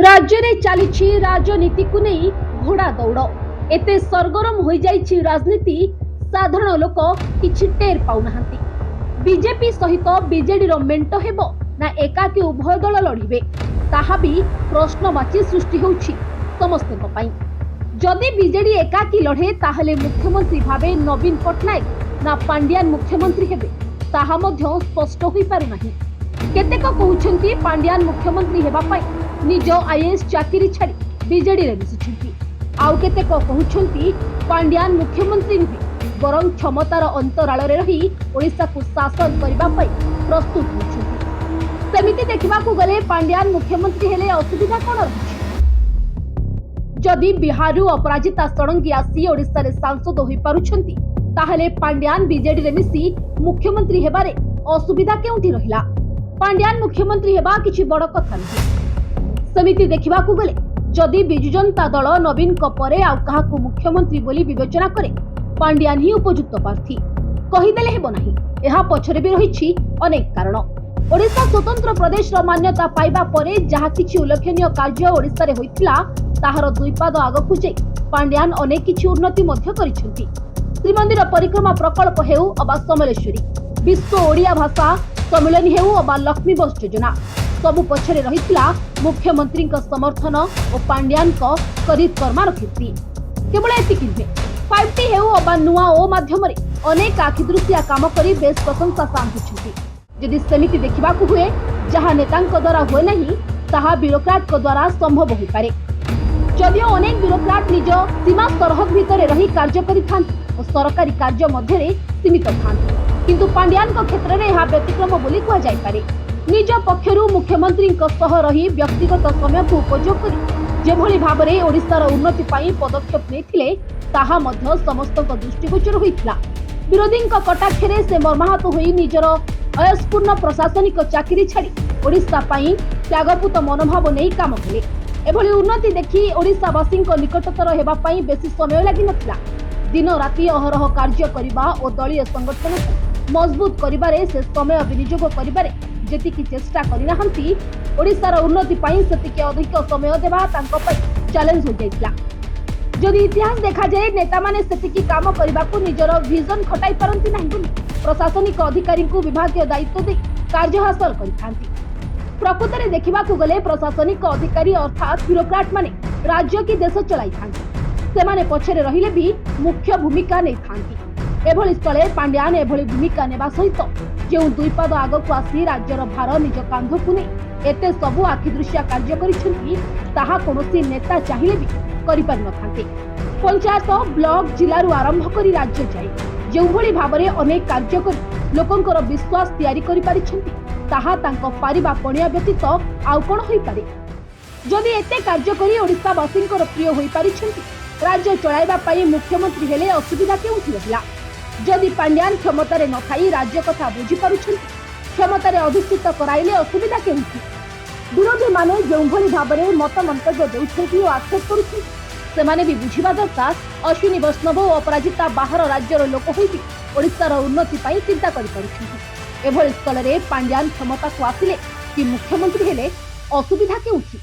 ରାଜ୍ୟରେ ଚାଲିଛି ରାଜନୀତିକୁ ନେଇ ଘୋଡ଼ା ଦୌଡ଼। ଏତେ ସରଗରମ ହୋଇଯାଇଛି ରାଜନୀତି, ସାଧାରଣ ଲୋକ କିଛି ଟେର ପାଉନାହାନ୍ତି। ବିଜେପି ସହିତ ବିଜେଡିର ମେଣ୍ଟ ହେବ ନା ଏକାକୀ ଉଭୟ ଦଳ ଲଢ଼ିବେ, ତାହା ବି ପ୍ରଶ୍ନବାଚୀ ସୃଷ୍ଟି ହେଉଛି ସମସ୍ତଙ୍କ ପାଇଁ। ଯଦି ବିଜେଡି ଏକାକୀ ଲଢ଼େ, ତାହେଲେ ମୁଖ୍ୟମନ୍ତ୍ରୀ ଭାବେ ନବୀନ ପଟ୍ଟନାୟକ ନା ପାଣ୍ଡିଆନ ମୁଖ୍ୟମନ୍ତ୍ରୀ ହେବେ, ତାହା ମଧ୍ୟ ସ୍ପଷ୍ଟ ହୋଇପାରୁନାହିଁ। କେତେକ କହୁଛନ୍ତି ପାଣ୍ଡିଆନ ମୁଖ୍ୟମନ୍ତ୍ରୀ ହେବା ପାଇଁ ନିଜ ଆଇଏଏସ୍ ଚାକିରି ଛାଡ଼ି ବିଜେଡିରେ ମିଶିଛନ୍ତି। ଆଉ କେତେକ କହୁଛନ୍ତି ପାଣ୍ଡିଆନ ମୁଖ୍ୟମନ୍ତ୍ରୀ ନୁହେଁ, ବରଂ କ୍ଷମତାର ଅନ୍ତରାଳରେ ରହି ଓଡ଼ିଶାକୁ ଶାସନ କରିବା ପାଇଁ ପ୍ରସ୍ତୁତ ହେଉଛନ୍ତି। ସେମିତି ଦେଖିବାକୁ ଗଲେ ପାଣ୍ଡିଆନ ମୁଖ୍ୟମନ୍ତ୍ରୀ ହେଲେ ଅସୁବିଧା କ'ଣ ରହିଛି? ଯଦି ବିହାରରୁ ଅପରାଜିତା ଷଡ଼ଙ୍ଗୀ ଆସି ଓଡ଼ିଶାରେ ସାଂସଦ ହୋଇପାରୁଛନ୍ତି, ତାହେଲେ ପାଣ୍ଡିଆନ ବିଜେଡିରେ ମିଶି ମୁଖ୍ୟମନ୍ତ୍ରୀ ହେବାରେ ଅସୁବିଧା କେଉଁଠି ରହିଲା? ପାଣ୍ଡିଆନ ମୁଖ୍ୟମନ୍ତ୍ରୀ ହେବା କିଛି ବଡ଼ କଥା ନୁହେଁ। ସେମିତି ଦେଖିବାକୁ ଗଲେ ଯଦି ବିଜୁ ଜନତା ଦଳ ନବୀନଙ୍କ ପରେ ଆଉ କାହାକୁ ମୁଖ୍ୟମନ୍ତ୍ରୀ ବୋଲି ବିବେଚନା କରେ, ପାଣ୍ଡିଆନ ହିଁ ଉପଯୁକ୍ତ ପ୍ରାର୍ଥୀ କହିଦେଲେ ହେବ ନାହିଁ। ଏହା ପଛରେ ବି ରହିଛି ଅନେକ କାରଣ। ଓଡ଼ିଶା ସ୍ୱତନ୍ତ୍ର ପ୍ରଦେଶର ମାନ୍ୟତା ପାଇବା ପରେ ଯାହା କିଛି ଉଲ୍ଲେଖନୀୟ କାର୍ଯ୍ୟ ଓଡ଼ିଶାରେ ହୋଇଥିଲା, ତାହାର ଦୁଇ ପାଦ ଆଗକୁ ଯାଇ ପାଣ୍ଡିଆନ ଅନେକ କିଛି ଉନ୍ନତି ମଧ୍ୟ କରିଛନ୍ତି। ଶ୍ରୀମନ୍ଦିର ପରିକ୍ରମା ପ୍ରକଳ୍ପ ହେଉ ଅବା ସମଲେଶ୍ୱରୀ, ବିଶ୍ୱ ଓଡ଼ିଆ ଭାଷା ସମ୍ମିଳନୀ ହେଉ ଅବା ଲକ୍ଷ୍ମୀ ବସ୍ ଯୋଜନା, ସବୁ ପଛରେ ରହିଥିଲା ମୁଖ୍ୟମନ୍ତ୍ରୀଙ୍କ ସମର୍ଥନ ଓ ପାଣ୍ଡିଆନଙ୍କ କରିତ୍କର୍ମାର କୀର୍ତ୍ତି। କେବଳ ଏତିକି ନୁହେଁ, 5T ହେଉ ଅବା ନୂଆ ଓ ମାଧ୍ୟମରେ ଅନେକ ଆଖିଦୃଶିଆ କାମ କରି ବେଶ୍ ପ୍ରଶଂସା ସାଉଣ୍ଟିଛନ୍ତି। ଯଦି ସେମିତି ଦେଖିବାକୁ ହୁଏ, ଯାହା ନେତାଙ୍କ ଦ୍ୱାରା ହୁଏ ନାହିଁ, ତାହା ବ୍ୟୁରୋକ୍ରାଟଙ୍କ ଦ୍ୱାରା ସମ୍ଭବ ହୋଇପାରେ। ଯଦିଓ ଅନେକ ବ୍ୟୁରୋକ୍ରାଟ ନିଜ ସୀମା ସରହଦ ଭିତରେ ରହି କାର୍ଯ୍ୟ କରିଥାନ୍ତି ଓ ସରକାରୀ କାର୍ଯ୍ୟ ମଧ୍ୟରେ ସୀମିତ ଥାନ୍ତି, କିନ୍ତୁ ପାଣ୍ଡିଆନଙ୍କ କ୍ଷେତ୍ରରେ ଏହା ବ୍ୟତିକ୍ରମ ବୋଲି କୁହାଯାଇପାରେ। ନିଜ ପକ୍ଷରୁ ମୁଖ୍ୟମନ୍ତ୍ରୀଙ୍କ ସହ ରହି ବ୍ୟକ୍ତିଗତ ସମୟକୁ ଉପଯୋଗ କରି ଯେଭଳି ଭାବରେ ଓଡ଼ିଶାର ଉନ୍ନତି ପାଇଁ ପଦକ୍ଷେପ ନେଇଥିଲେ, ତାହା ମଧ୍ୟ ସମସ୍ତଙ୍କ ଦୃଷ୍ଟିଗୋଚର ହୋଇଥିଲା। ବିରୋଧୀଙ୍କ କଟାକ୍ଷରେ ସେ ମର୍ମାହତ ହୋଇ ନିଜର ଅୟସ୍ପୂର୍ଣ୍ଣ ପ୍ରଶାସନିକ ଚାକିରି ଛାଡ଼ି ଓଡ଼ିଶା ପାଇଁ ତ୍ୟାଗପୂତ ମନୋଭାବ ନେଇ କାମ କଲେ। ଏଭଳି ଉନ୍ନତି ଦେଖି ଓଡ଼ିଶାବାସୀଙ୍କ ନିକଟତର ହେବା ପାଇଁ ବେଶୀ ସମୟ ଲାଗିନଥିଲା। ଦିନ ରାତି ଅହରହ କାର୍ଯ୍ୟ କରିବା ଓ ଦଳୀୟ ସଂଗଠନକୁ ମଜବୁତ କରିବାରେ ସେ ସମୟ ବିନିଯୋଗ କରିବାରେ ଯେତିକି ଚେଷ୍ଟା କରିନାହାନ୍ତି, ଓଡ଼ିଶାର ଉନ୍ନତି ପାଇଁ ସେତିକି ଅଧିକ ସମୟ ଦେବା ତାଙ୍କ ପାଇଁ ଚ୍ୟାଲେଞ୍ଜ ହୋଇଯାଇଥିଲା। ଯଦି ଇତିହାସ ଦେଖାଯାଏ, ନେତାମାନେ ସେତିକି କାମ କରିବାକୁ ନିଜର ଭିଜନ ଖଟାଇ ପାରନ୍ତି ନାହିଁ ବୋଲି ପ୍ରଶାସନିକ ଅଧିକାରୀଙ୍କୁ ବିଭାଗୀୟ ଦାୟିତ୍ୱ ଦେଇ କାର୍ଯ୍ୟ ହାସଲ କରିଥାନ୍ତି। ପ୍ରକୃତରେ ଦେଖିବାକୁ ଗଲେ ପ୍ରଶାସନିକ ଅଧିକାରୀ ଅର୍ଥାତ୍ ବ୍ୟୁରୋକ୍ରାଟ ମାନେ ରାଜ୍ୟ କି ଦେଶ ଚଳାଇଥାନ୍ତି। ସେମାନେ ପଛରେ ରହିଲେ ବି ମୁଖ୍ୟ ଭୂମିକା ନେଇଥାନ୍ତି। ଏଭଳି ସ୍ଥଳେ ପାଣ୍ଡିଆନ ଏଭଳି ଭୂମିକା ନେବା ସହିତ ଯେଉଁ ଦୁଇ ପାଦ ଆଗକୁ ଆସି ରାଜ୍ୟର ଭାର ନିଜ କାନ୍ଧକୁ ନେଇ ଏତେ ସବୁ ଆଖିଦୃଶିଆ କାର୍ଯ୍ୟ କରିଛନ୍ତି, ତାହା କୌଣସି ନେତା ଚାହିଁଲେ ବି କରିପାରିନଥାନ୍ତେ। ପଞ୍ଚାୟତ, ବ୍ଲକ, ଜିଲ୍ଲାରୁ ଆରମ୍ଭ କରି ରାଜ୍ୟ ଯାଏ ଯେଉଁଭଳି ଭାବରେ ଅନେକ କାର୍ଯ୍ୟ କରି ଲୋକଙ୍କର ବିଶ୍ୱାସ ତିଆରି କରିପାରିଛନ୍ତି, ତାହା ତାଙ୍କ ପାରିବା ପଣିଆ ବ୍ୟତୀତ ଆଉ କ'ଣ ହୋଇପାରେ? ଯଦି ଏତେ କାର୍ଯ୍ୟ କରି ଓଡ଼ିଶାବାସୀଙ୍କର ପ୍ରିୟ ହୋଇପାରିଛନ୍ତି, ରାଜ୍ୟ ଚଳାଇବା ପାଇଁ ମୁଖ୍ୟମନ୍ତ୍ରୀ ହେଲେ ଅସୁବିଧା କେଉଁଠି ରହିଲା? ଯଦି ପାଣ୍ଡିଆନ କ୍ଷମତାରେ ନଥାଇ ରାଜ୍ୟ କଥା ବୁଝିପାରୁଛନ୍ତି, କ୍ଷମତାରେ ଅଧିଷ୍ଠିତ କରାଇଲେ ଅସୁବିଧା କେଉଁଠି? ବିରୋଧୀମାନେ ଯେଉଁଭଳି ଭାବରେ ମତ ମନ୍ତବ୍ୟ ଦେଉଛନ୍ତି ଓ ଆକ୍ଷେପ କରୁଛନ୍ତି, ସେମାନେ ବି ବୁଝିବା ଦରକାର, ଅଶ୍ୱିନୀ ବୈଷ୍ଣବ ଓ ଅପରାଜିତା ବାହାର ରାଜ୍ୟର ଲୋକ ହୋଇ ବି ଓଡ଼ିଶାର ଉନ୍ନତି ପାଇଁ ଚିନ୍ତା କରିପାରୁଛନ୍ତି। ଏଭଳି ସ୍ଥଳରେ ପାଣ୍ଡିଆନ କ୍ଷମତାକୁ ଆସିଲେ କି ମୁଖ୍ୟମନ୍ତ୍ରୀ ହେଲେ ଅସୁବିଧା କେଉଁଠି?